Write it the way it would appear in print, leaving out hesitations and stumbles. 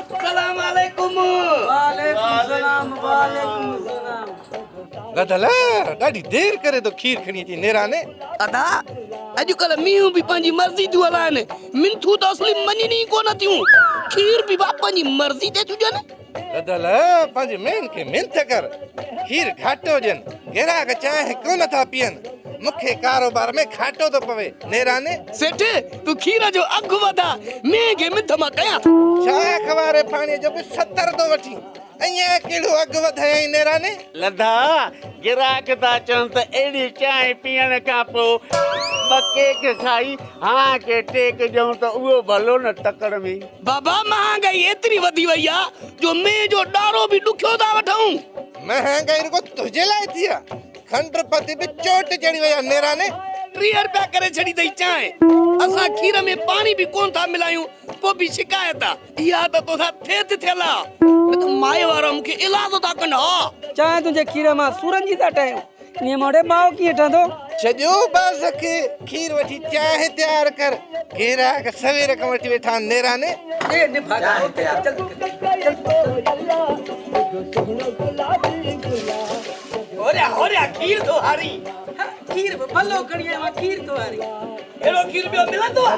السلام عليڪم. وعليڪم السلام وعليڪم السلام. گدل ڏاڍي دير ڪري ٿو کير کڻي اچين نيراني. ادا اڄڪلهه مينهون به پنهنجي مرضي ٿيون هلائن منٿون ته اصلي مڃين ئي ڪونه ٿيون کير به با پنهنجي مرضي تي ٿيون ڏين. گدل پنهنجي مينهن کي منٿ ڪر کير گهاٽو ڏين گراهڪ چانهه ڪونه ٿا پيئن مون کي ڪاروبار ۾ گهاٽو ٿو پوي نيراني. سيٺ تون کير جو اگهه وڌاء مينهن کي منٿ مان ڪيان ٿو. شاخ واري پاڻي جو به 70 ٿو وٺين ائين ڪهڙو اگهه وڌايائين نيراني. لڌا، گراهڪ ٿا چون ته اهڙي چانهه پيئڻ کان پوء ٻه ڪيڪ کائي هانء کي ٽيڪ ڏيون ته اهو ڀلو نه تڪڙ ۾. بابا مهانگائي ايتري وڌي وئي آ جو مينهن جو ڏارو به ڏکيو ٿا وٺون. مهانگائي رڳو تنهنجي لاء ٿي آ، کنڊ پتي به چوٽ چڙهي وئي آ نيراني. 30 رپيا ڪري ڇڏي اٿئي چانهه. اسان کير ۾ پاڻي به ڪونه ٿا ملايون پوء به شڪايت آ. اها ته توسان ٿيٿ ٿيل آ، نه ته مائي وارا مون کي ايلاز ٿا ڪن ها. چانهه تنهنجي کير مان سورن جي ٿا ٺاهيون، انهيء مان اڙي مائو ڪيئن ٺهندو؟ ڇڏيو باز کي، کير وٺي چانهه تيار ڪر، گيراڪ سوير کان وٺي ويٺا آهن نيراني. اي نڀاڳا اتي آ، جلدي ڪر، جلدي ڪر. هوريان هوريان کير ٿو هارين. ها، کير به ڀلو کڻي آيو آهيان، کير ٿو هارين. اهڙو کير ٻيو ملندو آ؟